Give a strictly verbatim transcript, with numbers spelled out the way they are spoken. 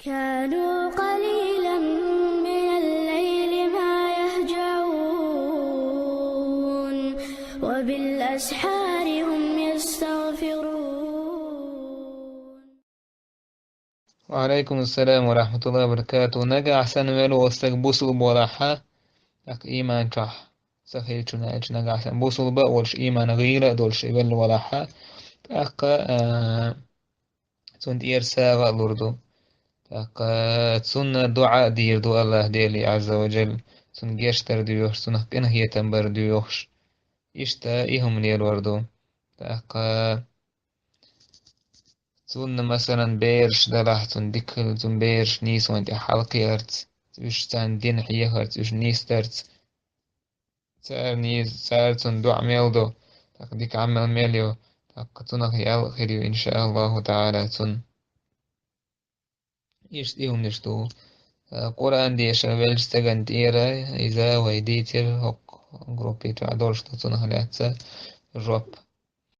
كانوا قليلا من الليل ما يهجعون وبالأسحار هم يستغفرون. وعليكم السلام ورحمة الله وبركاته. Нагахь санна велла вола стаг бусулба валахь, тӀаккха ийман чохь ца хилча, аьлча, нагахь санна бусулба а волуш, ийман гӀийла а долуш велла валахь, тӀаккха, а, цунна тӀера сагӀа а лур ду. ТӀаккха цунна дуӀа а дийр ду АллахӀ Деле, Азза ва Джалла, цунна гечдар доьхуш, цунах къинхетам бар доьхуш. Иштта и хӀума лелор ду. ТӀаккха цунна, масалан, бераш далахь, цунна дика хила, цунна бераш нийсонан тӀе хьалакхиарца, уьш царна дин хьехарца, уьш нисдарца, цара нийса, цара цунна дуӀа мел до, тӀаккха дика Ӏамал мел йо, тӀаккха цунах ял а хир ю, иншааллаху таӀала, цунна. Иштта и хӀуманаш ду. Къуръан дешар веллачу стагана тӀера иза вай дийцира, хӀокху группи чохь долуш ду, цунах лаьцна жоп.